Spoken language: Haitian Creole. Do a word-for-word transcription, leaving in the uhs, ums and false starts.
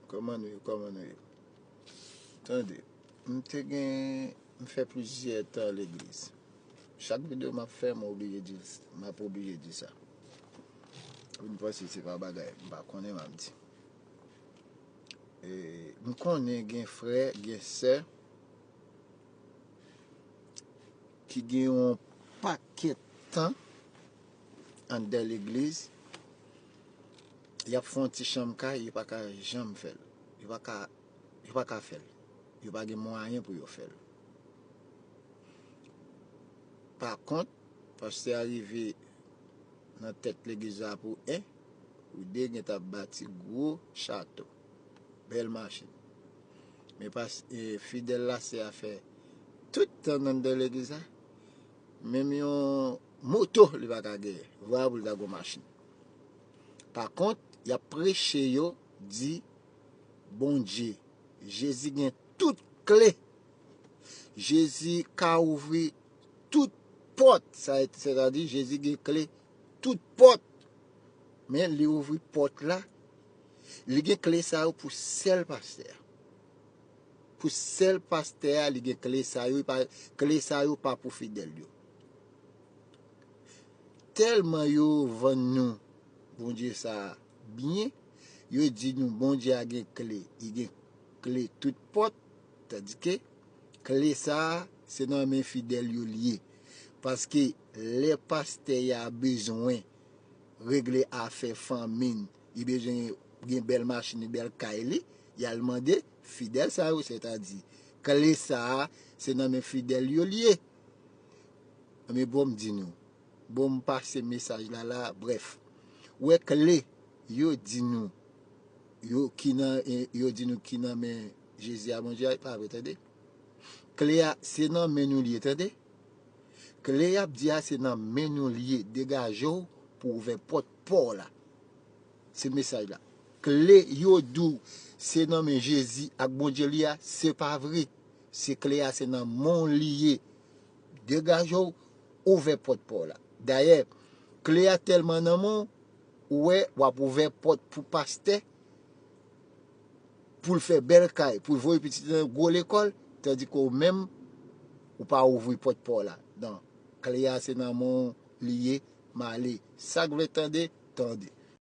Kòman nou ye? Kòman nou ye? Tande, m te gen, m fè plizyè tan legliz. Chak videyo m ap fè, m oblije di, m ap oblije di sa. Ou vin panse se pa bagay, m pa konnen, m ap di. E, m konnen gen frè, gen sè ki gen yon pakèt tan anndan legliz, y ap fè yon ti chanm kay, yo pa ka janm fè l. Yo pa ka, yo pa ka fè l. Yo pa gen mwayen pou yo fè l. Pa kont, pastè a rive nan tèt legliz la pou en, pou de, gen t ap bati gwo chato, bèl machin. Men pas, e, fidèl la se afè tout tan anndan legliz la, menm yon moto li pa ka genyen. Vwala pou l ta gon machin. Pa kont, y ap preche yo, di Bondye, Jezi gen tout kle. Jezi ka ouvri tout pòt. Sa, sètadi, Jezi gen kle tout pòt. Men li ouvri pòt la. Li gen kle sa yo pou sèl pastè a. Pou sèl pastè a, li gen kle sa yo. Pa, kle sa yo pa pou fidèl yo. Tèlman yo vann nou Bondye sa a byen, yo di nou Bondye a gen kle, li gen kle tout pòt, tandike kle sa a, se nan men fidèl yo l ye. Paske lè pastè a bezwen regle afè fanmi n, li bezwen gen bèl machin, bèl kay li, y al mande fidèl sa yo, sètadi kle sa a, se nan men fidèl yo l ye. Men bon, m di nou, bon, m pase mesaj la la, brèf. Ou wè kle, yo di nou, yo ki nan, e, yo di nou ki nan men Jezi a, Bondye a, e pa vre, tande. Kle a, se nan men nou l ye, tande. Kle y ap di a, se nan men nou l ye, degaje w pou ouvè pòt pa w la. Se mesaj la. Kle yo di w, se nan men Jezi ak Bondye l ye a, se pa vre. Se kle a, se nan men w li ye. Degaje w, ouvè pòt pa w la. Dayè, kle a tèlman nan men w, ou wè, w ap ouvè pòt pou pastè, pou l fè bèl kay, pou l voye pitit li nan gwo lekòl, tandike w menm, ou pa ouvri pòt pa w la. Donk, kle a se nan men w li ye, m ale. Sa k vle tande, tande.